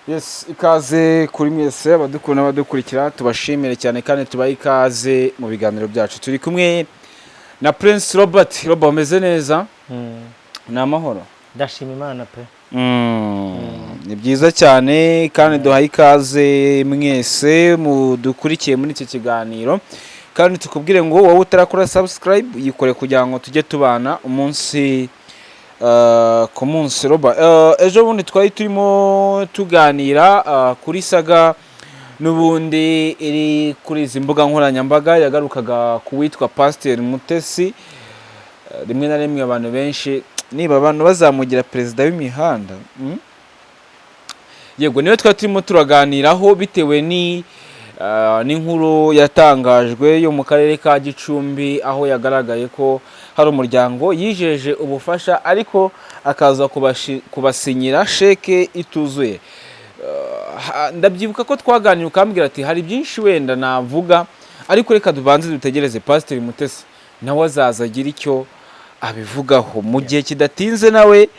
Yes, ikaze kuri mwese abadukunda n'abadukurikira. Tubashimire cyane kandi tubahe ikaze mu biganiro byacu. Turi kumwe na Prince Robert. Robert, umeze neza? Ni amahoro? Ndashima Imana pe. Ni byiza cyane kandi duhaye ikaze mwese mudukurikiye muri iki kiganiro, kandi tukubwire ngo wowe utarakora subscribe, yikore kugira ngo tujye tubana umunsi ku munsi. Robert, ejo bundi twari turimo tuganira kuri saga n'ubundi iri kuri izi mbuga nkoranyambaga yagarukaga ku witwa Pasiteri Mutesi. Rimwe na rimwe abantu benshi niba abantu bazamugira perezida w'imihanda. Yego, niyo twari turimo turaganiraho bitewe ni n'inkuru yatangajwe yo mu karere ka Gicumbi, aho yagaragaye ko hari umuryango yijeje ubufasha ariko akaza kubasinyira sheke ituzuye. Ndabyibuka ko twaganiriye ukambwira ati hari byinshi wenda navuga, ariko reka tubanze dutegereze Pasiteri Mutesi, nawe azaza agira icyo abivugaho mu gihe kidatinze. Nawe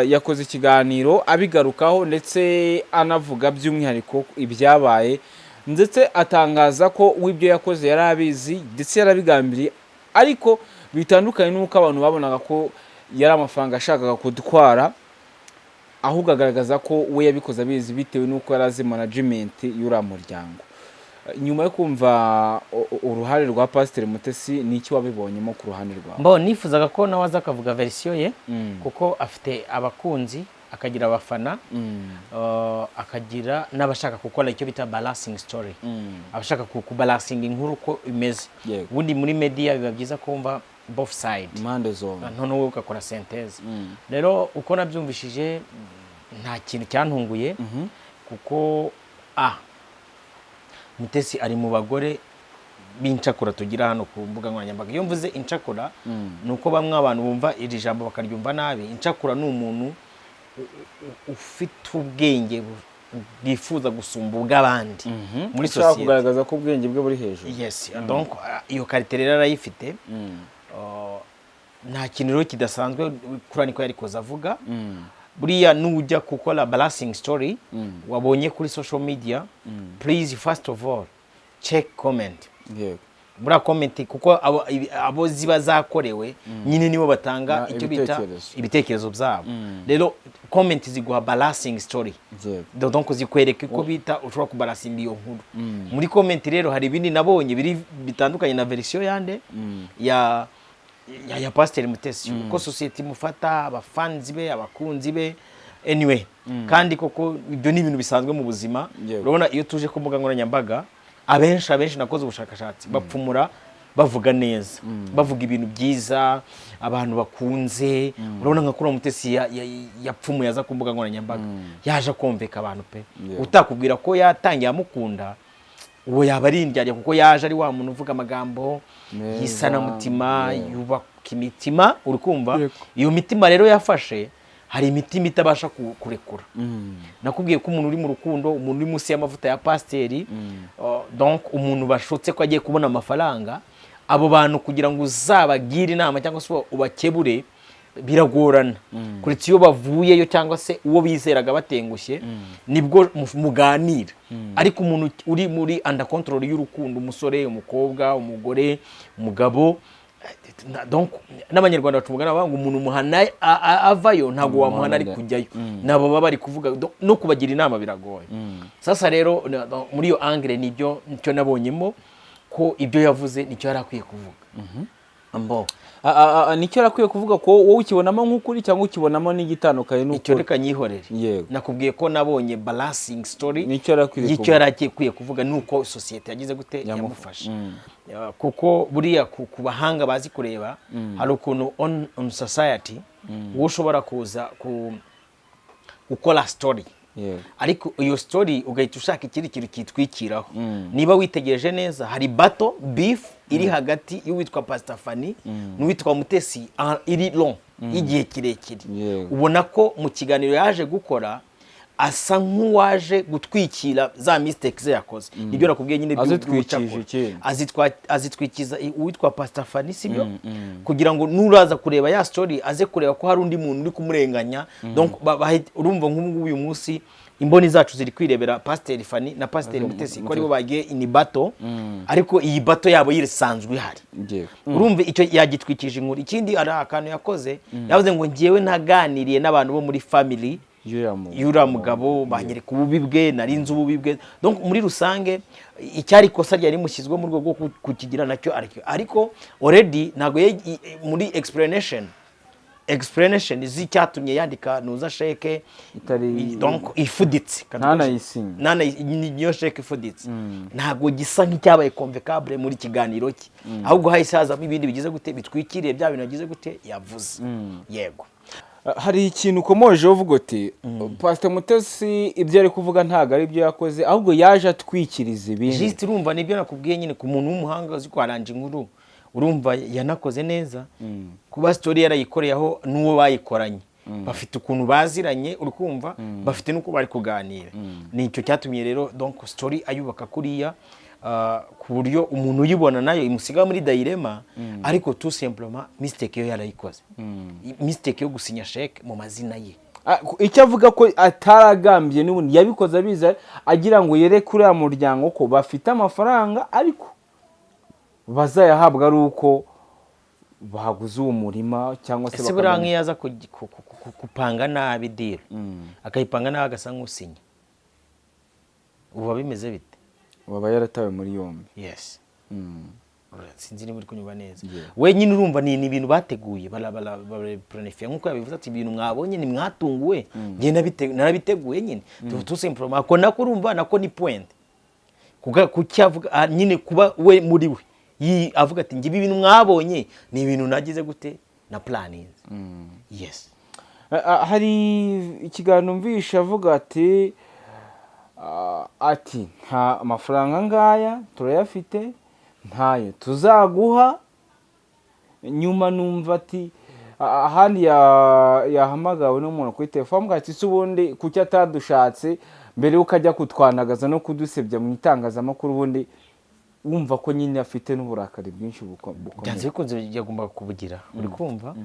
yakoze ikiganiro abigarukaho, ndetse anavuga by'umwihariko ibyabaye, ndetse atangaza ko w'ibyo yakoze yari abizi ndetse yarabigambiriye, ariko bitandukanye n'uko abantu babonaga ko yari amafaranga yashakaga kudutwara, ahubwo agaragaza ko we yabikoze abizi bitewe n'uko yari azi management y'uriya muryango. Nyuma yo kumva uruhare rwa Pasiteri Mutesi, ni iki wabibonyemo ku ruhande rwawe? Mbo nifuzaga ko nawe aza akavuga version ye, kuko afite abakunzi, akagira abafana, akagira n'abashaka gukora icyo bita balancing story, abashaka kubalansinga inkuru uko imeze. Ubundi muri media biba byiza kumva both side, impande zombi, noneho wowe ugakora synthèse. Rero uko nabyumvishije, nta kintu cyantunguye, kuko Mutesi ari mu bagore b'incakura tugira hano ku mbuga nkoranyambaga. Iyo mvuze incakura, ni uko bamwe abantu bumva iri jambo bakaryumva nabi. Incakura ni umuntu ufite ubwenge bwifuza gusumba ubw'abandi muri Ushaka sosiyete. kugaragaza ko ubwenge bwe buri hejuru. Yes, donc iyo qualité rero arayifite. Nta kintu rero kidasanzwe kuri niko yarikoze avuga. Buriya nujya gukora balancing story wabonye kuri social media, please, first of all check comment. Buriya comment, kuko abo ziba zakorewe nyine nibo batanga icyo bita ibitekerezo. Ibitekerezo byabo. Rero comment ziguha balancing story. Donc zikwereka uko bita ushobora kubalansinga iyo nkuru. Muri comment rero hari ibindi nabonye biri bitandukanye na version yande ya Pasiteri Mutesi, uko sosiyete imufata, abafanzi be, abakunzi be. Anyway, kandi koko ibyo ni ibintu bisanzwe mu buzima. Urabona iyo tuje ku mbuga nkoranyambaga, abenshi nakoze ubushakashatsi, bapfumura bavuga neza, bavuga ibintu byiza abantu bakunze. Urabona nka kuriya Mutesi yapfumuye aza ku mbuga nkoranyambaga, yaje akumvika abantu pe. Utakubwira ko yatangiye amukunda, uwo yaba ari indyarya, kuko yaje ari wa muntu uvuga amagambo meza, y'isanamutima, yubaka imitima, uri kumva? Iyo mitima rero yafashe, hari imitima itabasha kurekura. Nakubwiye ko umuntu uri mu rukundo, umuntu uri munsi y'amavuta ya pasiteri, donc umuntu bashutse ko agiye kubona amafaranga, abo bantu kugira ngo uzabagire inama cyangwa se ubakebure biragorana, kuretse iyo bavuyeyo cyangwa se uwo bizeraga batengushye, nibwo muganira. Ariko umuntu uri muri under control y'urukundo, umusore, umukobwa, umugore, umugabo, donc n'Abanyarwanda baca umugani bavuga ngo umuntu umuhana avayo, ntabwo wamuhana ari kujyayo. Nabo baba bari kuvuga, no kubagira inama biragoye. Sasa rero muri iyo angle nibyo nicyo nabonyemo, ko ibyo yavuze nicyo yari akwiye kuvuga. Mbo Nicyo yarakwiye kuvuga, ko wowe ukibonamo nk'ukuri cyangwa ukibonamo n'igitandukanye Icyo n'ukuri? Reka nyihorere. Nakubwiye ko nabonye balancing story Nicyo yari akwiye y'icyo kuvuga. Yari akwiye kuvuga ni uko sosiyete yagize gute, yamufashe. Kuko buriya ku bahanga bazi kureba, hari ukuntu on society wowe ushobora kuza gukora story, ariko iyo story ugahita ushaka ikindi kintu kitwikiraho. Niba witegereje neza, hari battle beef iri hagati y'uwitwa Pastor Fanny n'uwitwa Mutesi, iri long, y'igihe kirekire. Ubona ko mu kiganiro yaje gukora Asa nk'uwaje gutwikira za mistake ze yakoze, nibyo nakubwiye nyine Azitwikije by'ubucakura. Ikindi. Azitwikiza uwitwa Pastor Fanny, sibyo? Kugira ngo nuraza kureba ya story aze kureba ko hari undi muntu uri kumurenganya. Donc urumva nk'ubu ngubu uyu munsi imboni zacu ziri kwirebera Pasiteri Fanny na Pasiteri Mutesi ko aribo bagiye in battle, ariko iyi battle yabo yisanzwe ihari. Urumva icyo yagitwikije inkuru. Ikindi, hari akantu yakoze, yavuze ngo ngewe naganiriye n'abantu bo muri family y'uriya mugabo. Y'uriya mugabo, banyereka ububi bwe, nari nzi ububi bwe. Donc muri rusange icyari ikosa ryari rimushyizweho mu rwego rwo kukigira nacyo ariko already ntabwo muri explanation z'icyatumye yandika nuza sheke donc ifuditse. Ntanayisinye. Niyo sheke ifuditse ntabwo gisa nk'icyabaye convaincable muri kiganiro cye, ahubwo hahise hazamo ibindi bigize gute, bitwikiriye bya bintu yagize gute, yavuze. Yego. Hari ikintu ukomoje uvuga uti Pastor Mutesi ibyo ari kuvuga ntabwo ari ibyo yakoze, ahubwo yaje atwikiriza ibindi. Just urumva nibyo nakubwiye nyine, ku muntu w'umuhanga uzi kwaranja inkuru, urumva yanakoze neza kuba story yarayikoreyeho n'uwo bayikoranye, bafite ukuntu baziranye, uri kumva, bafite n'uko bari kuganira. Ni icyo cyatumye rero donc story ayubaka kuriya, ku buryo umuntu uyibona nayo imusiga muri dilemma. Ariko tout simplement mistake yo yarayikoze, mistake yo gusinya sheke mu mazina ye. Icyo avuga ko ataragambye, n'ubundi yabikoze abizi, agira ngo yereke uriya muryango ko bafite amafaranga, ariko bazayahabwa ari uko baguze uwo murima cyangwa se Ese buriya nk'iyo aza gupanga nabi deal, akayipanga nabi, agasa nk'usinya, ubu bimeze bite? Waba yaratawe muri yombi. Yes. Sinzi niba uri kunyumva neza. We nyine urumva ni ibintu bateguye, baraplanifia nk'uko yabivuze ati ibintu mwabonye ni mwatunguwe, njye narabiteguye nyine, tout simplement. Ako nako urumva nako ni point. Kuki avuga, nyine kuba we muri we avuga ati njye ibi bintu mwabonye ni ibintu nagize gute, na planinze. Yes. Hari ikiganiro mvishe avuga ati ati nta amafaranga ngaya turayafite, ntayo tuzaguha. Nyuma numva ati ahandi yahamagawe n'umuntu kuri telefone, amubaza ati ese ubundi kuki atadushatse mbere yuko ajya kutwanagaza no kudusebya mu itangazamakuru? Ubundi wumva ko nyine afite n'uburakari bwinshi bukomeye. Byanze bikunze yagombaga kubugira, uri kumva?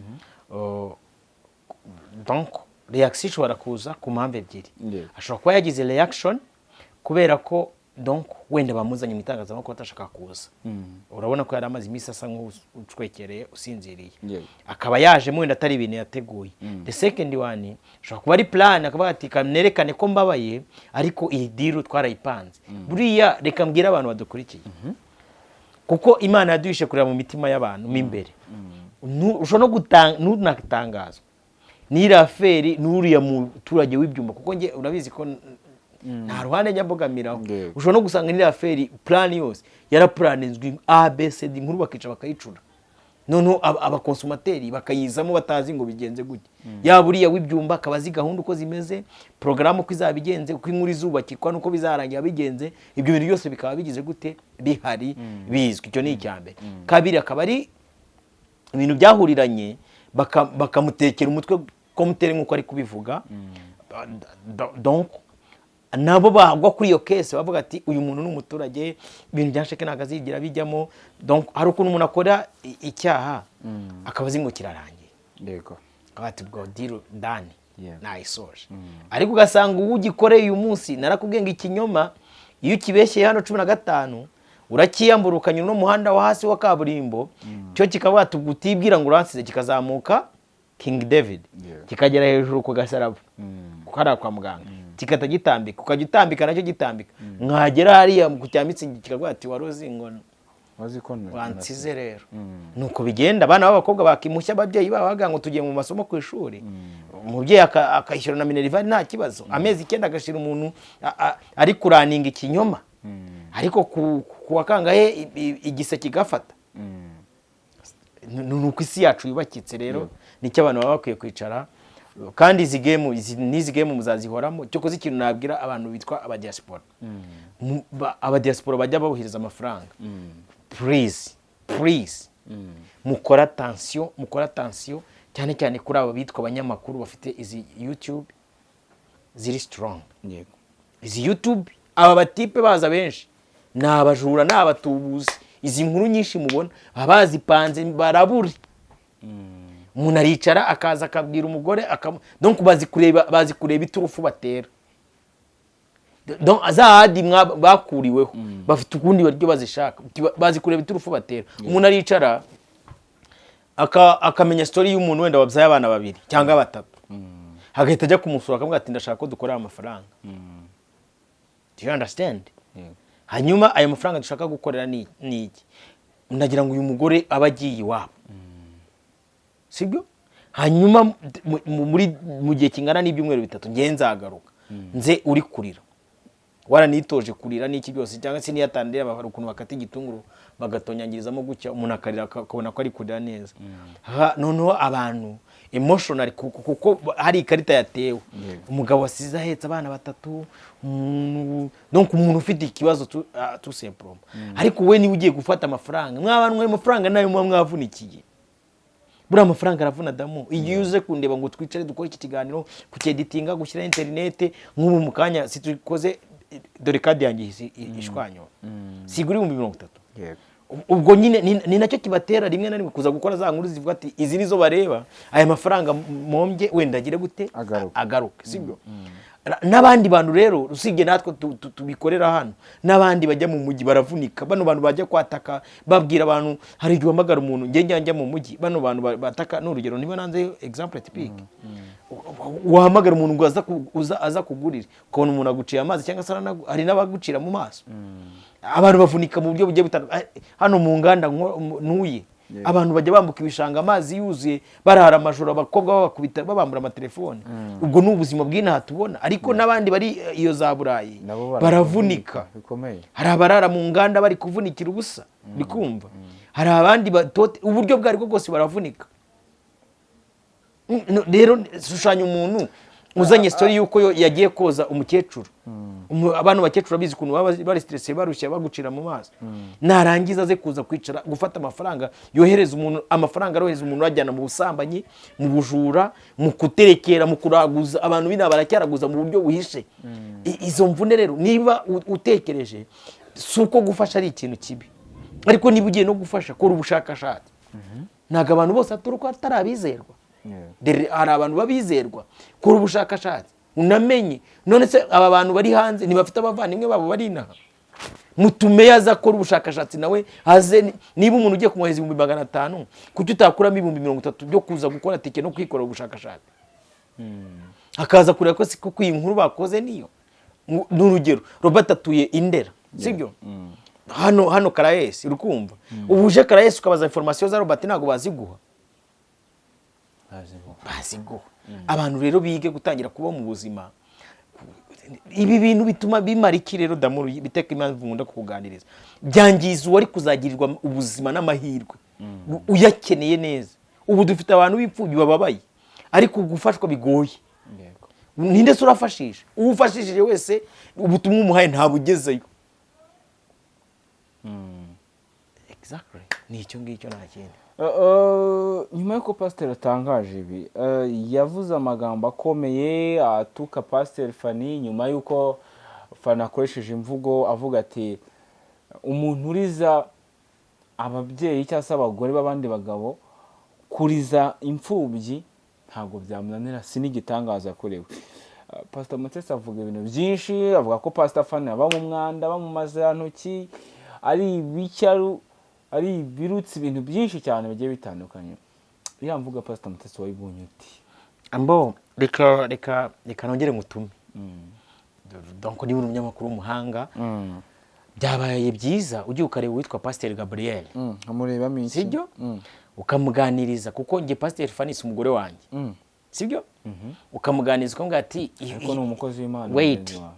Donc reaction ishobora kuza ku mpamvu ebyiri. Ashobora kuba yagize reaction kubera ko donc wenda bamuzanye mu itangazamakuru atashaka kuza. Urabona ko yari amaze iminsi asa nk'ucwekereye, usinziriye, akaba yajemo wenda atari ibintu yateguye. The second one, ashobora kuba ari plan, akavuga ati nerekane ko mbabaye, ariko iyi deal twarayipanze. Buriya reka mbwire abantu badukurikiye, kuko Imana yaduhishe kureba mu mitima y'abantu mo imbere. Ushobora no ntunatangazwa n'iriya affaire n'uriya muturage w'ibyumba, kuko njye urabizi ko nta ruhande njya mbogamiraho. Ushobora no gusanga n'iriya affaire plan yose yarapuraninzwe A B C D, inkuru bakica bakayicura, noneho abakonsumateri bakayizamo batazi ngo bigenze gute. Yaba uriya w'ibyumba akaba azi gahunda uko zimeze, porogaramu uko izaba igenze, uko inkuru izubakikwa n'uko bizarangira bigenze, ibyo bintu byose bikaba bigize gute, bihari, bizwi. Icyo ni icya mbere. Kabiri, akaba ari ibintu byahuriranye, bakamutekera umutwe komutere nk'uko ari kubivuga. Donc nabo bagwa kuri iyo case bavuga ati uyu muntu ni umuturage, ibintu bya sheke ntabwo azigira bijyamo. Donc hari ukuntu umuntu akora icyaha akaba azi ngo kirarangiye, akaba ati ubwo deal done, nayisoje. Ariko ugasanga uwo ugikoreye uyu munsi, narakubwiye ngo ikinyoma iyo ukibeshyeye hano 15 urakiyambura, ukanyura uno muhanda wo hasi wa kaburimbo, cyo kikaba utibwira ngo uransize, kikazamuka King David, kikagera hejuru ku gasaraba, kuko hariya kwa muganga, kigahita gitambika, ukajya utambika nacyo gitambika, mwagera hariya ku cya Mitsingi kikavuga ati wari uzi ngo wazi ko wansize. Rero nuko bigenda, abana b'abakobwa bakimushya ababyeyi babo bavuga ngo tugiye mu masomo ku ishuri, umubyeyi akishyura na minerval nta kibazo, amezi 9 agashyira umuntu ari kuraninga ikinyoma, ariko ku wa kangahe igise kigafata. Ni uko isi yacu yubakitse. Rero nicyo abantu baba bakwiye kwicara, kandi izi game n'izi game muzazihoramo. Cyokoze ikintu nabwira abantu bitwa abadiaspora, abadiaspora bajya bohereza amafaranga, please, please, mukora attention, mukora attention cyane cyane kuri aba bitwa abanyamakuru bafite izi YouTube. ziri strong. Izi YouTube, aba batipe baza benshi ni abajura, ni abatubuzi. Izi nkuru nyinshi mubona baba bazipanze, barabura. Umuntu aricara akaza akabwira umugore donc bazi kureba iturufu batera. Donc za ahadi bakuriweho bafite ukundi buryo bazishaka, bazi kureba iturufu batera. Umuntu aricara akamenya story y'umuntu wenda wabyaye abana babiri cyangwa batatu, agahita ajya kumusura akamubwira ati: "Ndashaka ko dukorera amafaranga." Do you understand? Yego. Hanyuma ayo mafaranga dushaka gukorera ni iki? Ndagira ngo uyu mugore abe agiye iwabo, sibyo? Hanyuma mu gihe kingana n'ibyumweru 3 ngiye nzagaruka nze uri kurira, waranitoje kurira n'iki byose, cyangwa se niyatandira hari ukuntu bakata igitunguru bagatonyangirizamo gutya, umuntu akarira akabona ko ari kurira neza. Noneho abantu emotional, kuko hari ikarita yatewe. Umugabo wasize ahetse abana batatu, donc umuntu ufite ikibazo tout simplement. Ariko we niba ugiye gufata amafaranga, mwabantu, ayo mafaranga nayo muba mwavunikiye. Buriya amafaranga aravuna damu. Iyo uze kundeba ngo twicare dukore iki kiganiro, kucyeditinga, gushyira interinete, nk'ubu mu kanya situkoze, dore kadi yanjye ihise ishwanyura, sigura 30,000. Ubwo nyine ni nacyo kibatera rimwe na rimwe kuza gukora za nkuru zivuga ati izi nizo bareba, aya mafaranga mombye wenda agire gute? Agaruke. Agaruke, sibyo? N'abandi bantu rero, usibye natwe tubikorera hano, n'abandi bajya mu mujyi baravunika. Bano bantu bajya kwataka babwira abantu, hari igihe uhamagara umuntu, njye njya mu mujyi, bano bantu bataka, ni urugero niba nanze exemple typique, wahamagara umuntu ngo aza kugurira, ukabona umuntu aguciye amazi, cyangwa se hari n'abagucira mu maso. Abantu bavunika mu buryo bugiye butandukanye. Hano mu nganda ntuye, abantu bajya bambuka ibishanga amazi yuzuye, barara amajoro, abakobwa babakubita, babambura amatelefone. Ubwo ni ubuzima bw'inaha tubona, ariko n'abandi bari iyo za Burayi nabo baravunika. Bikomeye. Hari abarara mu nganda bari kuvunikira ubusa, uri kumva? Hari abandi batote, uburyo bwo aribwo bwose baravunika. Rero shushanya umuntu uzanye story y'uko yagiye koza umukecuru. Abantu bakecuru babizi ukuntu baba bari stressé, barushya, bagucira mu maso. Narangiza aze kuza kwicara gufata amafaranga, yohereza umuntu amafaranga, arohereza umuntu ajyana mu busambanyi, mu bujura, mu kuterekera, mu kuraguza. Abantu bina baracyaraguza mu buryo buhishe. Izo mvune rero, niba utekereje, si uko gufasha ari ikintu kibi, ariko niba ugiye no gufasha, kora ubushakashatsi. Ntabwo abantu bose aturuka atari abizerwa. Dore hari abantu babizerwa. Kora ubushakashatsi unamenye. None se aba bantu bari hanze ntibafite abavandimwe babo bari inaha? Mutume aza akora ubushakashatsi nawe aze. Niba umuntu ugiye kumwohereza 500,000, kuki utakuramo 30,000 byo kuza gukora tike no kwikorera ubushakashatsi, akaza kureba ko si kuko iyi nkuru bakoze niyo? Ni urugero, Robert atuye Indera, sibyo? Hano Karayesi, uri kumva? Ubu uje Karayesi ukabaza information za Robert, ntabwo baziguha? Baziguha. Abantu rero bige gutangira kuba mu buzima. Ibi bintu bituma bimara iki rero damuru? Biteka impamvu nkunda kukuganiriza, byangiza uwari kuzagirirwa ubuzima n'amahirwe uyakeneye neza. Ubu dufite abantu b'imfubyi bababaye, ariko gufashwa bigoye. Ninde se urafashisha? Uwo ufashishije wese, ubutumwa umuhaye ntabugezeyo. Exactly, ni icyo ngicyo, nta kindi. Nyuma y'uko pasiteri atangaje ibi, yavuze amagambo akomeye atuka Pasiteri Fani, nyuma y'uko Fani akoresheje imvugo avuga ati umuntu uriza ababyeyi cyangwa se abagore b'abandi bagabo, kuriza imfubyi ntabwo byamunanira, si n'igitangaza yakorewe. Pastor Mutesi avuga ibintu byinshi, avuga ko Pastor Fani aba mu mwanda, aba mu mazirantoki, ari ibiki, ari ibirutsi, ibintu byinshi cyane bigiye bitandukanye. Iriya mvuga Pastor Mutesi wayibonye uti? Ambo, reka nongere ngutume. Donc niba uri umunyamakuru w'umuhanga, byabaye byiza ugiye ukareba uwitwa Pasiteri Gabriel. Amurebamo iki? Sibyo? Ukamuganiriza, kuko njye Pasiteri Fani si umugore wanjye, sibyo? Ukamuganiriza ukamubwira ati Ariko ni umukozi w'Imana wait, mugenzi wawe.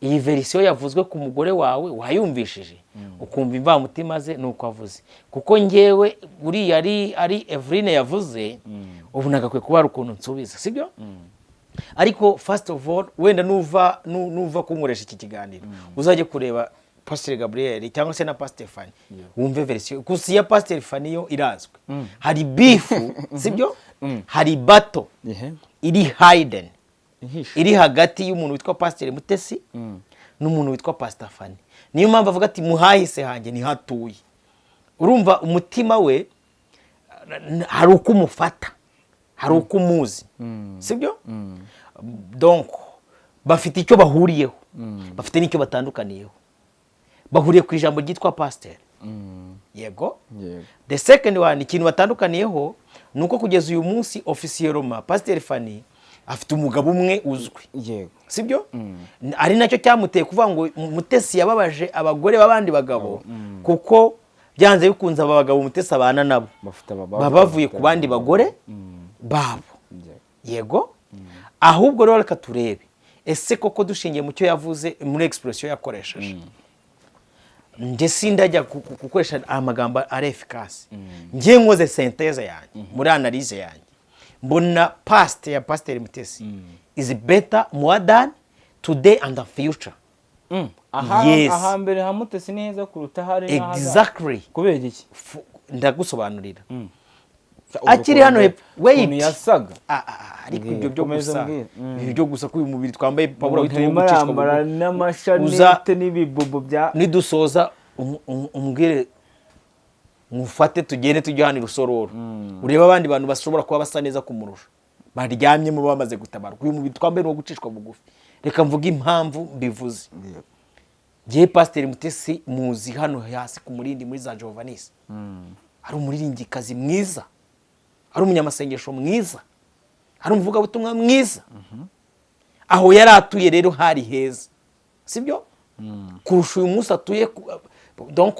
Iyi version yavuzwe ku mugore wawe wayumvishije, ukumva imvamutima ze nuko avuze? Kuko njyewe uriya ari Eveline yavuze, ubu nagakwiye kuba hari ukuntu nsubiza, sibyo? Ariko first of all, wenda nuva kunkoresha iki kiganiro, uzajye kureba Pasiteri Gabriel cyangwa se na Pasiteri Fani, wumve version. Gusa iya Pasiteri Fani yo irazwi. Hari beef, sibyo? Hari battle iri hidden. Ihishe. Iri hagati y'umuntu witwa Pasiteri Mutesi n'umuntu witwa Pasita Fani. Niyo mpamvu avuga ati: "Muhahise hanjye ntihatuye." Urumva umutima we hari uko umufata, hari uko umuzi, sibyo? Donc bafite icyo bahuriyeho, bafite n'icyo batandukaniyeho. Bahuriye ku ijambo ryitwa pasiteri, yego. The second one, ikintu batandukaniyeho ni uko kugeza uyu munsi officiellement Pasiteri Fani afite umugabo umwe uzwi, sibyo? Ari nacyo cyamuteye kuvuga ngo Mutesi yababaje abagore b'abandi bagabo, kuko byanze bikunze aba bagabo Mutesi abana nabo bafite baba bavuye ku bandi bagore babo. Yego. Ahubwo rero reka turebe, ese koko dushingiye mu cyo yavuze, muri expression yakoresheje, njye sindajya gukoresha amagambo ari efficace. Njye nkoze synthèse yanjye, muri analyse yanjye, mbona past ya Pasiteri Mutesi is better more than today and the future. Aha. Yes. Ahambere ha Mutesi ni heza kuruta ahari n'ahazaza. Exactly. Kubera iki? Ndagusobanurira. Akiri hano hepfo, wait. Ukuntu yasaga. Ah, ah, ah, ariko Mbwira, ibyo byo komeza gusa umbwire. Ibyo byo gusa ko uyu mubiri twambaye pabura Umuntu arimo arambara n'amashanete n'ibibubu bya nidusoza umbwire mufate tugende tujye hano i Rusororo, urebe abandi bantu bashobora kuba basa neza kumurusha baryamyemo bamaze gutabarwa. Uyu mubiri twambaye ni uwo gucishwa bugufi. Reka mvuge impamvu mbivuze. Ngewe Pasiteri Mutesi muzi hano hasi ku Murindi muri za Jovanisi, ari umuririmbyikazi mwiza, ari umunyamasengesho mwiza, ari umuvugabutumwa mwiza. Aho yari atuye rero hari heza, sibyo, kurusha uyu munsi atuye donc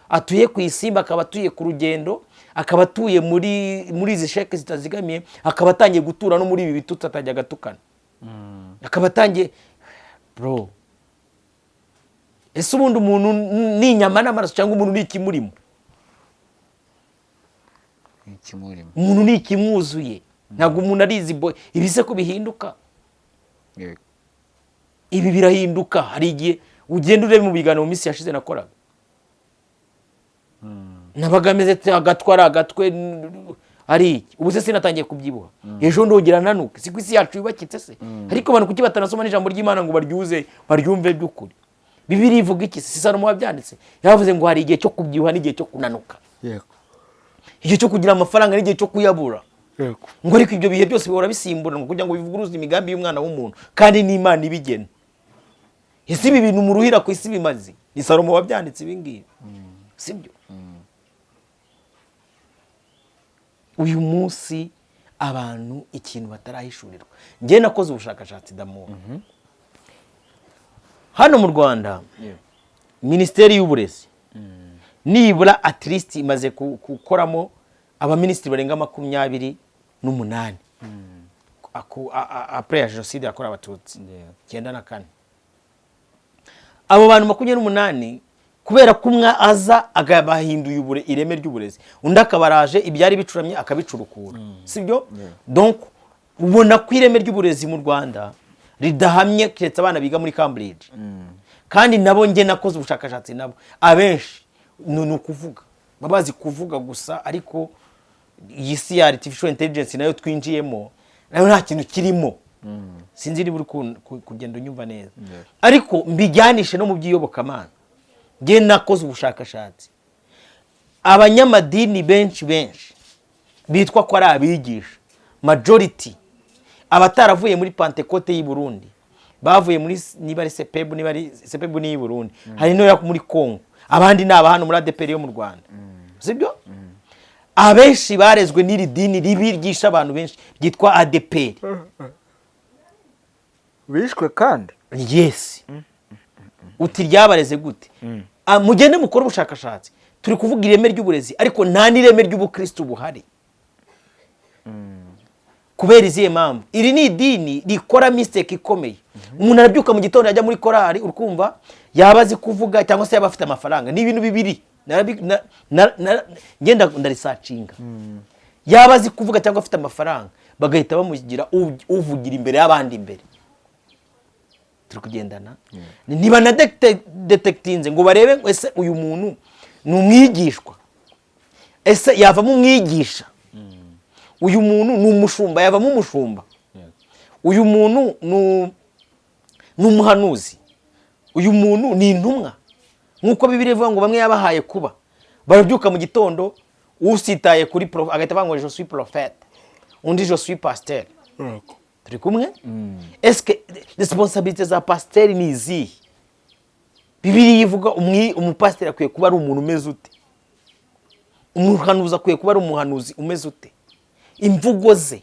atuye ku Isimba, akaba atuye ku Rugendo, akaba atuye muri izi sheke zitazigamiye, akaba atangiye gutura no muri ibi bitutsi atajya agatukana, akaba atangiye. Bro, ese ubundi umuntu ni inyama n'amaraso cyangwa umuntu ni ikimurimo? Ikimurimo. Umuntu ni ikimwuzuye, ntabwo umuntu arizi bo. Ibi se ko bihinduka? Ibi birahinduka. Hari igihe ugenda ureba mu biganiro mu minsi yashize nakoraga, nabaga ameze ati agatwe ari agatwe ari iki? Ubu se sinatangiye kubyibuha? Ejo ndongera nanuke? Si ku isi yacu yubakitse se? Ariko abantu kuki batanasoma n'ijambo ry'Imana ngo baryuze, baryumve by'ukuri? Bibiri ivuga iki? Si Salomo wabyanditse? Yavuze ngo hari igihe cyo kubyibuha n'igihe cyo kunanuka, igihe cyo kugira amafaranga n'igihe cyo kuyabura, ngo ariko ibyo bihe byose bihora bisimburana kugira ngo bivuguruze imigambi y'umwana w'umuntu, kandi n'Imana ibigena. Ese ibi bintu muruhira ku isi bimaze? Ni Salomo wabyanditse ibi ngibi, sibyo? Uyu munsi abantu ikintu batarahishurirwa, njye nakoze ubushakashatsi damura hano mu Rwanda. Minisiteri y'Uburezi nibura at least imaze gukoramo abaminisitiri barenga 28 après ya jenoside yakorewe Abatutsi 94. Abo bantu 28, kubera ko umwe aza agahinduye ireme ry'uburezi, undi akaba araje ibyari bicuramye akabicurukura, sibyo? Donc ubona ko ireme ry'uburezi mu Rwanda ridahamye, keretse abana biga muri Cambridge, kandi nabo njye nakoze ubushakashatsi nabo abenshi ni ukuvuga, baba bazi kuvuga gusa. Ariko iyi si ya artificial intelligence nayo twinjiyemo, nayo nta kintu kirimo. Sinzi niba uri kugenda unyumva neza, ariko mbijyanishe no mu by'iyobokamana. Njye nakoze ubushakashatsi, abanyamadini benshi benshi bitwa ko ari abigisha, majority abataravuye muri Pantekote y'i Burundi, bavuye muri niba ari Sepebu, niba ari Sepebu ni iy'i Burundi, hari n'iyo muri Congo, abandi ni aba hano muri ADEPR yo mu Rwanda, sibyo? Abenshi barezwe n'iri dini ribi ryishe abantu benshi ryitwa ADEPR. Bishwe kandi. Yes. Uti ryabareze gute? Ah, mugende mukore ubushakashatsi. Turi kuvuga ireme ry'uburezi, ariko nta n'ireme ry'ubukristo buhari. Kubera izihe mpamvu? Iri ni idini rikora mistake ikomeye. Umuntu arabyuka mu gitondo, ajya muri korali, urikumva, yaba azi kuvuga cyangwa se yaba afite amafaranga, ni ibintu bibiri. Ngenda ndarisacinga, yaba azi kuvuga cyangwa afite amafaranga, bagahita bamugira uvugira imbere y'abandi imbere. Turi kugendana? Niba na detectinze ngo barebe ngo ese uyu muntu ni umwigishwa, ese yavamo umwigisha? Uyu muntu ni umushumba, yavamo umushumba? Uyu muntu ni umuhanuzi, uyu muntu ni intumwa, nk'uko Bibiliya ivuga ngo bamwe yabahaye kuba. Barabyuka mu gitondo, usitaye kuri agahita avuga ngo "Je suis prophète", undi "Je suis pasteur". Turi kumwe? Est-ce que responsabilité za pasiteri ni izihe? Bibiliya ivuga umupasiteri akwiye kuba ari umuntu umeze ute? Umuhanuzi akwiye kuba ari umuhanuzi umeze ute? Imvugo ze,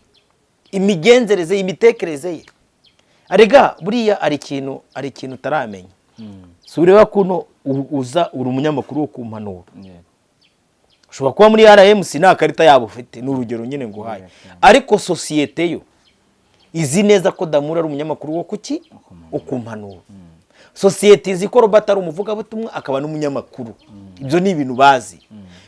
imigenzereze ye, imitekerereze ye. Arega buriya hari ikintu utaramenya. Si ureba kuno uza uri umunyamakuru wo ku mpanuro, ushobora kuba muri RMC nta karita yabo ufite, ni urugero nyine nguhaye, ariko sosiyete yo izi neza ko Damura ari umunyamakuru wo kuki? Wo ku mpanuro. Sosiyete izi ko Robert ari umuvugabutumwa akaba n'umunyamakuru. Ibyo ni ibintu bazi.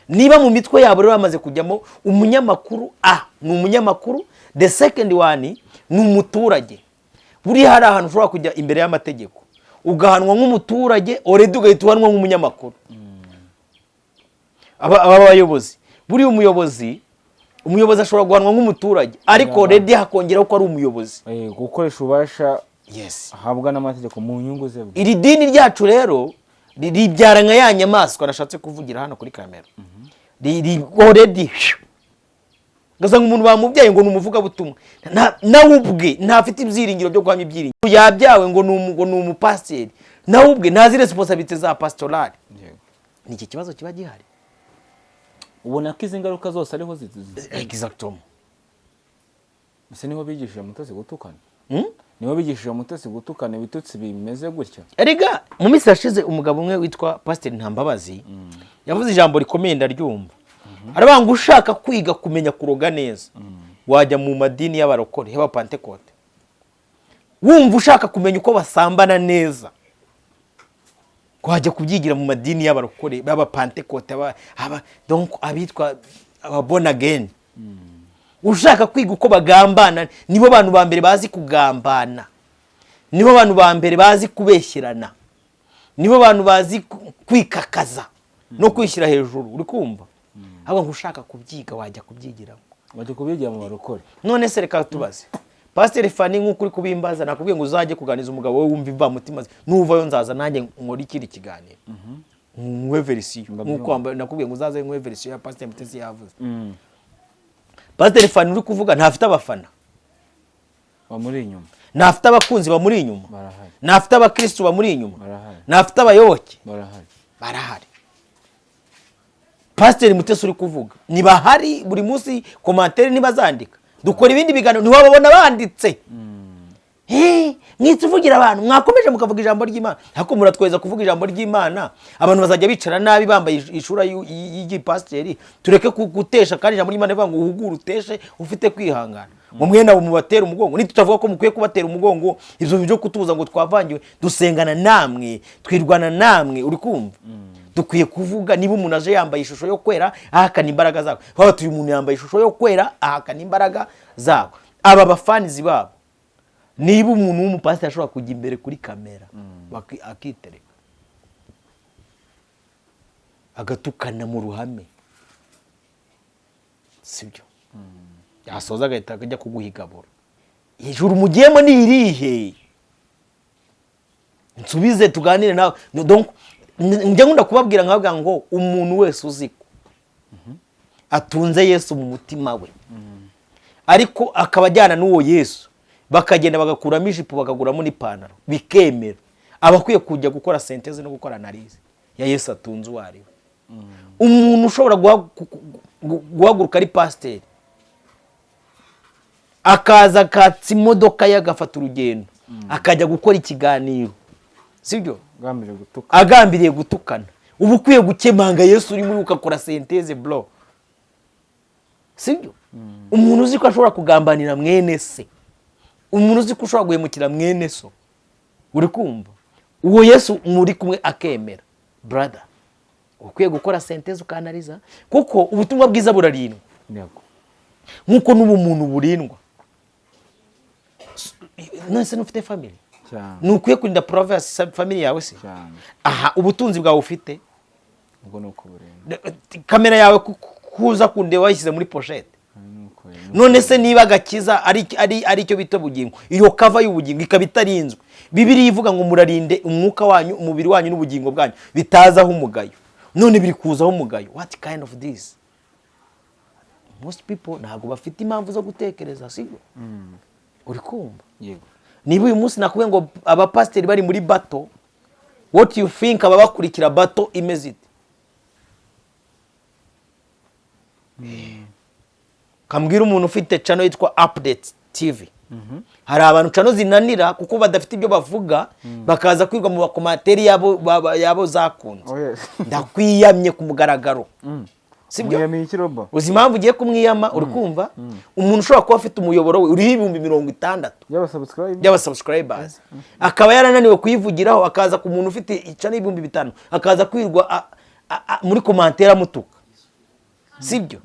Niba mu mitwe yabo rero bamaze kujyamo umunyamakuru a ni umunyamakuru, the second one ni umuturage. Buriya hari ahantu ushobora kujya imbere y'amategeko ugahanwa nk'umuturage, already ugahita uhanwa nk'umunyamakuru. Aba bayobozi, buriya umuyobozi ashobora guhanwa nk'umuturage, ariko already hakongeraho ko ari umuyobozi. Gukoresha ububasha ahabwa n'amategeko mu nyungu ze bwite. Iri dini ryacu rero ribyara nka ya nyamaswa nashatse kuvugira hano kuri kamera. Already ugasanga umuntu bamubyaye ngo ni umuvugabutumwa, nawe ubwe ntafite ibyiringiro byo guhamya ibyiringiro. Yabyawe ngo ni umupasiteri, nawe ubwe ntazi responsabilité za pastorale. Ni iki kibazo kiba gihari. Ubona ko izi ngaruka zose ariho Exactement. Ese niho bigishije Mutesi gutukana? Hmm? Niho bigishije Mutesi gutukana ibitutsi bimeze gutya? Erega mu minsi yashize umugabo umwe witwa Pasiteri Ntambabazi yavuze ijambo rikomeye, ndaryumva. Aravuga ngo ushaka kwiga kumenya kuroga neza wajya mu madini y'abarokore, y'abapantekote. Wumva ushaka kumenya uko basambana neza, wajya kubyigira mu madini y'abarokore b'abapantekote, donc abitwa aba born again. Ushaka kwiga uko bagambana, nibo bantu ba mbere bazi kugambana, nibo bantu ba mbere bazi kubeshyerana, nibo bantu bazi kwikakaza no kwishyira hejuru. Uri kumva? Ahubwo ngo ushaka kubyiga wajya kubyigiramo. Bajya kubyigira mu barokore. None se reka tubaze Pasiteri Fani, nk'uko uri kubimbaza, nakubwiye ngo uzajye kuganiriza umugabo we wumva imvamutima ze. Nuvayo nzaza nanjye nkore ikindi kiganiro, nkuhe version, nk'uko nakubwiye ngo uzaze nkuhe version ya Pasiteri Mutesi yavuze. Pasiteri Fani uri kuvuga ntafite abafana? Bamuri inyuma. Ntafite abakunzi bamuri inyuma? Barahari. Ntafite abakirisitu bamuri inyuma? Barahari. Ntafite abayoboke? Barahari. Barahari. Pasiteri Mutesi uri kuvuga ntibahari? Buri munsi commentaire ntibazandika? Dukora ibindi biganiro ntiwababona banditse? Mwitse uvugira abantu, mwakomeje mukavuga ijambo ry'Imana. Ariko muratweza kuvuga ijambo ry'Imana, abantu bazajya bicara nabi bambaye ishura y'igipasiteri. Tureke gutesha, kandi ijambo ry'Imana rivuga ngo uhugure, uteshe ufite kwihangana. Ngo mwene abo mubatera umugongo. Nitutavuga ko mukwiye kubatera umugongo, ibyo byo kutubuza ngo twavangiwe. Dusengana namwe, twirwana namwe. Uri kumva? Dukwiye kuvuga niba umuntu aje yambaye ishusho yo kwera ahakana imbaraga zabo. Twaba uyu muntu yambaye ishusho yo kwera ahakana imbaraga zabo. Aba bafanizi babo, niba umuntu w'umupasiteri ashobora kujya imbere kuri kamera akitereka agatukana mu ruhame, sibyo? Yasoza agahita ajya kuguha igaburo. Ijuru mugiyemo ni irihe? Nsubize tuganire nawe. Donc njya nkunda kubabwira, nkababwira ngo umuntu wese uzi ko atunze Yesu mu mutima we, ariko akaba ajyana n'uwo Yesu, bakagenda bagakuramo ijipo bakaguramo n'ipantaro bikemera, aba akwiye kujya gukora synthèse no gukora analyse ya Yesu atunze uwo ari we. Umuntu ushobora guhaguruka ari pasiteri, akaza akatsa imodoka ye, agafata urugendo, akajya gukora ikiganiro, sibyo? Agambiriye gutuka. Agambiriye gutukana, uba ukwiye gukemanga Yesu urimo, ugakora synthèse, bro, sibyo? Umuntu uzi ko ashobora kugambanira mwene se, umuntu uzi ko ushobora guhemukira mwene so, uri kumva uwo Yesu muri kumwe akemera, brother, ukwiye gukora synthèse, ukanariza, kuko ubutumwa bwiza burarindwa nk'uko n'ubumuntu burindwa. None ntufite family? Cyane. Ntukwiye kurinda privacy family yawe se? Cyane. Aha ubutunzi bwawe ufite? Ubwo ni uko burinda. Kamera yawe kuza kundeba wayishyize muri pochette. Ni uko. None se niba agakiza ari cyo bita ubugingo, iyo cover y'ubugingo ikaba itarinzwe, Bibiliya ivuga ngo murarinde umwuka wanyu, umubiri wanyu n'ubugingo bwanyu bitazaho umugayo, none biri kuzaho umugayo. What kind of this? Most people ntabwo bafite impamvu zo gutekereza, sibyo? Uri kumva? Yego. Niba uyu munsi nakubwiye ngo abapasiteri bari muri battle, what you think ababakurikira battle imeze ite? Kambwira umuntu ufite channel yitwa Update TV, hari abantu channel zinanira kuko badafite ibyo bavuga, bakaza kwirwa mu ba commentaire yabo yabo zakunze. Oh, yes. Ndakwiyamye ku mugaragaro, sibyo? Mwiyamiye iki, Robo? Uzi impamvu ugiye kumwiyama? Uri kumva, umuntu ushobora kuba afite umuyoboro we uriho 60,000 y'aba subscribe by'aba subscribers, akaba yarananiwe kuyivugiraho, akaza ku muntu ufite icana 5000, akaza kwirwa muri commentaire amutuka, sibyo?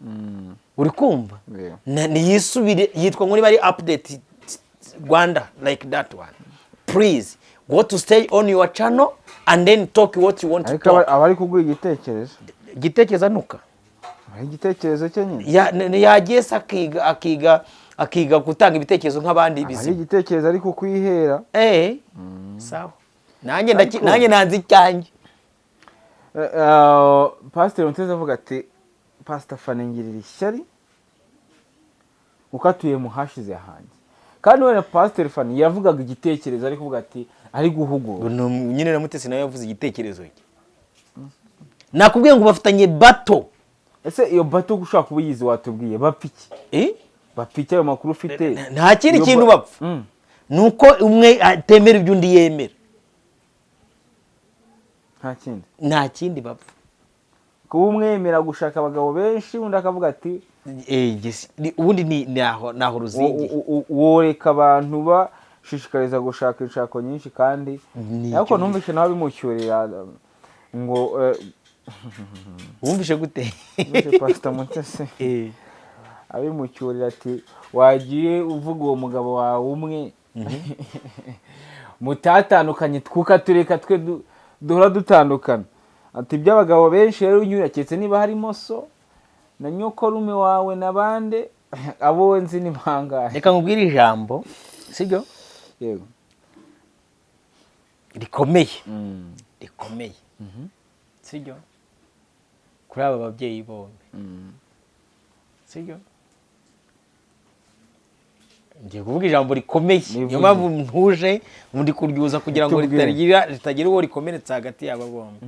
Uri kumva? Yeah. Niyisubire, yitwa ngo niba ari Update Rwanda, like that one. Please go to stay on your channel and then talk what you want to Ariko aba talk. aba ari kuguha igitekerezo. Igitekerezo anuka. Ari igitekerezo cye nyine. Yagiye se akiga gutanga ibitekerezo nk'abandi Aba ari bizima. igitekerezo ariko kwihera. Sawa, nanjye nanjye nanze icyanjye. Pasiteri Mutesi avuga ati Pasita Fani ngirira ishyari kuko atuye mu hashize hanjye, kandi wenda Pasiteri Fani yavugaga igitekerezo, ari kuvuga ati ari guhugura. Nyine na Mutesi nawe yavuze igitekerezo cye. Nakubwiye ngo bafitanye battle. Ese iyo battle ushobora kuba uyizi, watubwiye bapfa iki? Eh? Bapfa iki? Ayo makuru ufite? Nta kindi Iyo kintu bapfa. Ni uko umwe atemera ibyo undi yemera. Nta kindi? Nta kindi bapfa. Kuba umwemera gushaka abagabo benshi, undi akavuga ati Ubundi ni aho ruzingiye. Woreka abantu bashishikariza gushaka inshako nyinshi kandi Ni ariko ibyo. Numvise nawe bimucyurira ngo Wumvishe gute? Numvise Pastor Mutesi abimucyurira ati wagiye uvuga uwo mugabo wawe umwe mutatandukanye, twuka tureka twe duhora dutandukana, ati iby'abagabo benshi rero unyura keretse niba harimo so na nyokorume wawe na bande, abo nzi ni bangahe? Reka nkubwire ijambo, sibyo? Yego. Rikomeye, rikomeye, sibyo, kuri aba babyeyi bombi, sibyo? Ngiye kuvuga ijambo rikomeye, niyo Nivuge. mpamvu ntuje ndi kuryuza kugira ngo Tubwire. ritagira uwo rikomeretsa hagati y'aba bombi.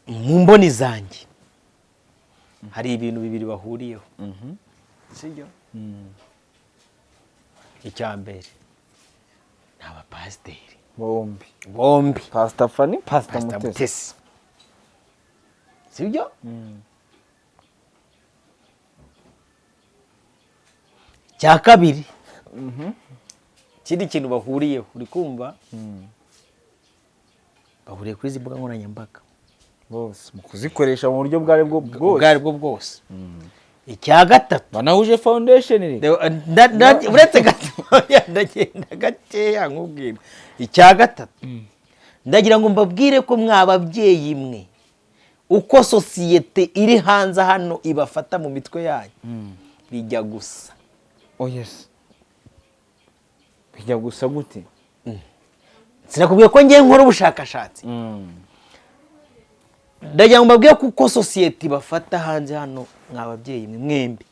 Mu mboni zanjye hari ibintu bibiri bahuriyeho, sibyo? Icya mbere ni abapasiteri. Bombi. Bombi. Pastor Fani, Pastor Pastor Mutesi. Mutesi, sibyo? Cya kabiri, ikindi kintu bahuriyeho, uri kumva, bahuriye kuri izi mbuga nkoranyambaga. Bose mu kuzikoresha mu buryo ubwo ari bwo ubwo bwose. Ari bwo bwose. Icya gatatu, Banahuje foundation rero. Uretse gatoya, ndagenda gakeya nkubwira icya gatatu. Ndagira ngo mbabwire ko mwa babyeyi mwe, uko sosiyete iri hanze hano ibafata mu mitwe yanyu bijya gusa. Oh yes, bijya gusa gute? Sinakubwiye ko ngiye nkora ubushakashatsi? Ndagira ngo mbabwire ko uko sosiyete ibafata hanze hano, mwa babyeyi mwe mwembi,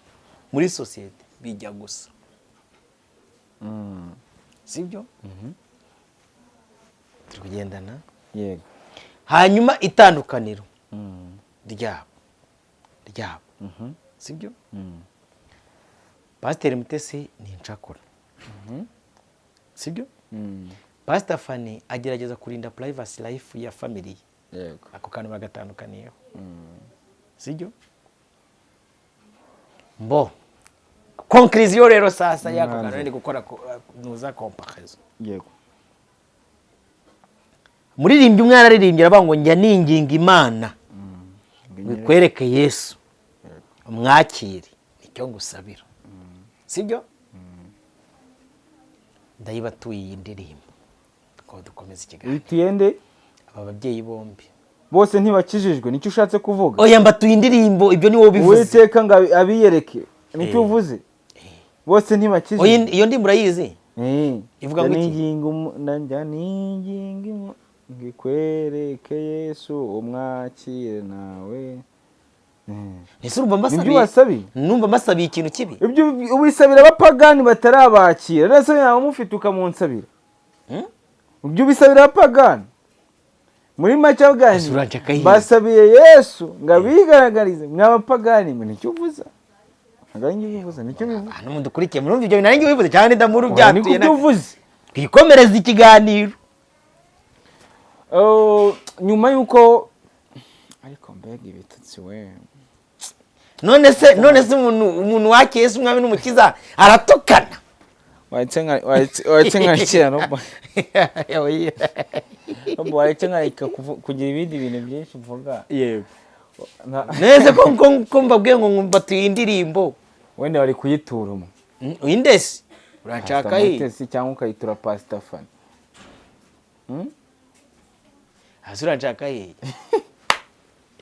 muri sosiyete bijya gusa, sibyo? Turi kugendana? Yego. Hanyuma itandukaniro ryabo, sibyo? Pasiteri Mutesi ni incakura, sibyo? Pasita Fani agerageza kurinda privacy life ya family ye. Ako kantu bagatandukaniyeho, sibyo? Mbo conclusion rero sasa y'ako kantu Mwanzuro. ndi gukora nuza comparaison. Muririmbyi umwe yararirimbye aravuga ngo njya ninginga Imana ngo ikwereke Yesu umwakire, icyo ngusabira, sibyo? Ndayibatuye iyi ndirimbo ngo dukomeze ikiganiro. Uyituyende. Aba babyeyi bombi. Bose ntibakijijwe, nicyo ushatse kuvuga? Oya, mbatuye indirimbo, ibyo ni wowe ubivuze. Uwiteka ngo abiyereke, nicyo uvuze? Bose Oya, ntibakijijwe. iyo ndirimbo urayizi? Ivuga ngo iki? Njya ninginga ngo ikwereke Yesu, umwakire nawe. Ese urumva Nibyo mbasabiye? wasabiye? Numva mbasabiye ikintu kibi? Ibyo ubisabira abapagani batarabakira, rero yaba umufite ukamunsabira. Hmm? Ibyo ubisabira abapagani muri make avuga Ese nti, uranshaka yihe? Basabiye Yesu ngo abigaragarize mw'abapagani mwe. Nicyo uvuza, ntabwo ari njye ubivuze, nicyo bivuze. Hano mudukurikiye murumva ibyo bintu ari njye ubivuze cyane, ndamuru Oya, niko byatuye ibyo uvuze. Twikomereza ikiganiro. Oh, nyuma y'uko ariko mbega ibitutsi we! None se umuntu wakiye Yesu umwami n'umukiza aratukana? Wahise nka kera no wahise nkareka kugira ibindi bintu byinshi mvuga. Yego. Neze ko mbabwiye ngo mbatuye indirimbo. Wenda wari kuyitura umwe. Indesi uranshaka Pastor yi? Mutesi cyangwa ukayitura Pastor Fani. Hasi uranshaka he?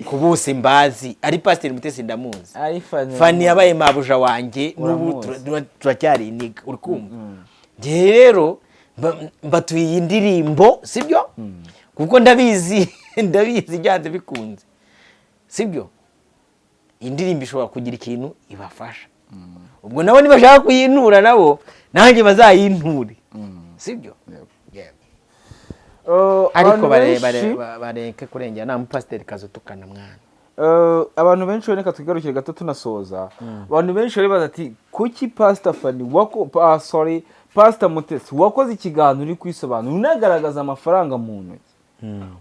Ku bose mbazi, ari Pasiteri Mutesi ndamuzi. Ari Fani. Fani yabaye mabuja wanjye n'ubu. Uramuzi. Turacyari iniga, uri kumva? Njye rero mbatuye iyi ndirimbo, sibyo? Kuko ndabizi byanze bikunze, sibyo? Iyi ndirimbo ishobora kugira ikintu ibafasha. Ubwo nabo nibashaka kuyintura, nabo nanjye bazayinture, sibyo? Yego. Ariko Abantu bareke kurengera, nta mupasiteri kazi utukana mwana. Abantu benshi, reka twigarukire gato tunasoza. Abantu benshi baribaza ati kuki Pastor Fani wako, sorry, Pastor Mutesi wakoze ikiganiro uri kwisobanura unagaragaza amafaranga mu ntoki,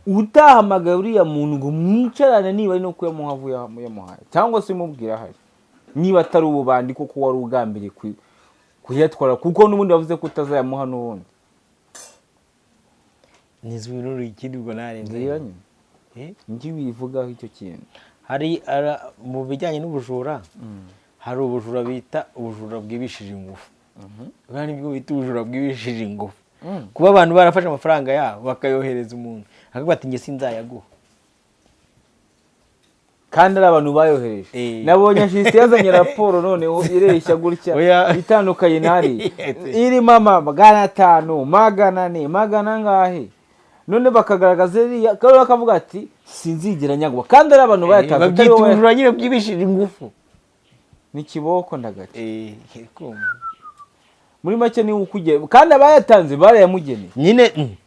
utahamagaye uriya muntu ngo mwicarane, niba ari no kuyamuha avuye yamuhaye, cyangwa se umubwira ahari, niba atari ububandi koko wari ugambiriye kuyatwara, kuko n'ubundi wavuze ko utazayamuha n'ubundi? Nizwi ikindi ubwo narenze. Mbwira nyine. Eh? Njye wivugaho icyo kintu. Hari mu bijyanye n'ubujura, hari ubujura bita ubujura bwibishije ingufu. Buriya nibwo bita ubujura bwibishije ingufu, kuba abantu barafashe amafaranga yabo bakayohereza umuntu akavuga ati njye sinzayaguha. Kandi ari abantu bayohereje. Nabonye Justin yazanye raporo noneho ireshya gutya, Oya. itandukanye n'ariya, irimo ama 500, 400, magana angahe, none bakagaragaza iriya kandi bakavuga ati sinzigera nyagwa, kandi ari abantu bayatanze atari Babyita wowe. ubujura nyine bwibishije ingufu. Ni kiboko ndagati. Kumva. Muri make niwe ukugiye, kandi abayatanze barayamugeneye. Nyine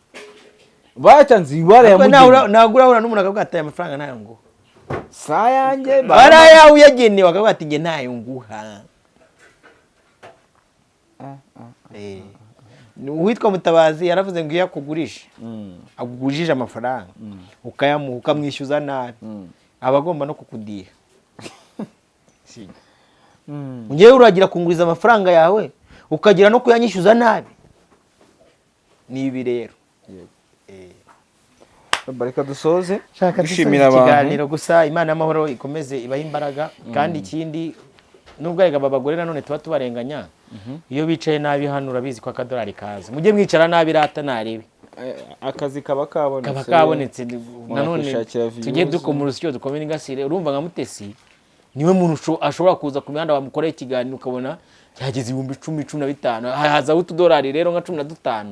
Bayatanze Ariko barayamugeneye. ntabwo urahura n'umuntu akavuga ati aya mafaranga ntayo nguha. Sa yanjye. Ari ayawe uyagenewe, akavuga ati njye ntayo nguha. Uwitwa Mutabazi yaravuze ngo iyo akugurisha, akugujije amafaranga ukayamuha, ukamwishyuza nabi, aba agomba no kukudiha. Ngewe uragira kunguriza amafaranga yawe ukagira no kuyanyishyuza nabi, ni ibi rero. Reka dusoze Shaka dushimira dusoze abantu. ikiganiro gusa. Imana y'amahoro ikomeze ibahe imbaraga. Kandi ikindi, nubwo erega aba bagore nanone tuba tubarenganya iyo bicaye nabi hano, urabizi ko akadorari kaza. Mujye mwicara nabi rata narebe. Akazi kaba kabonetse. Kaba kabonetse nanone. Kwishakira Tujye views. dukoma urusyo, dukome n'ingasire. Urumva nka Mutesi niwe muntu ashobora kuza ku mihanda bamukoreye ikiganiro ukabona cyageze 10,000, 15,000, hazaho utudorari rero nka 15,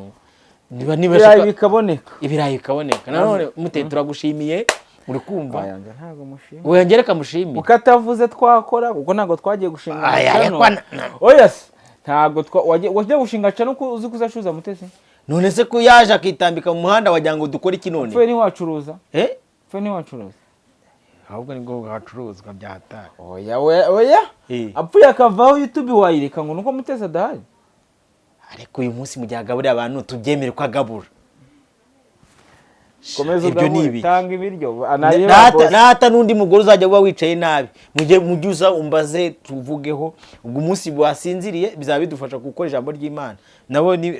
niba Ibirayi bikaboneka. Ibirayi bikaboneka. Nanone Mute turagushimiye, uri kumva? Aya, ntabwo mushimye. Oya, njye reka mushimire. Ukatavuze twakora, kuko ntabwo twagiye gushinga Aya, channel. ariko Oya se, ntabwo wagiye gushinga channel ko uzi ko uzacuruza, Mutesi? None se ko yaje akitambika mu muhanda, wagira ngo dukore iki none? Pfuye ntiwacuruza. Eh? Pfuye ntiwacuruza. Ahubwo nibwo hacuruzwa byahatari. Oya, oya, oya. Eh. Apfuye akavaho, YouTube wayireka ngo nuko Mutesi adahari? Ariko uyu munsi mu gihe agaburira abantu, tubyemere ko agabura. Komeza Ibyo ni ugabure, ibiki? tanga ibiryo anareba boss. Nata n'undi mugore uzajya uba wicaye nabi, mujye uza umbaze tuvugeho. Ubwo umunsi wasinziriye bizaba bidufasha gukora ijambo ry'Imana. Nabo ni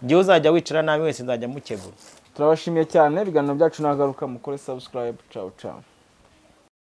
njyewe uzajya wicara nabi wese nzajya mukebura. Turabashimiye cyane. Ibiganiro byacu nagaruka, mukore subscribe. Ciao ciao.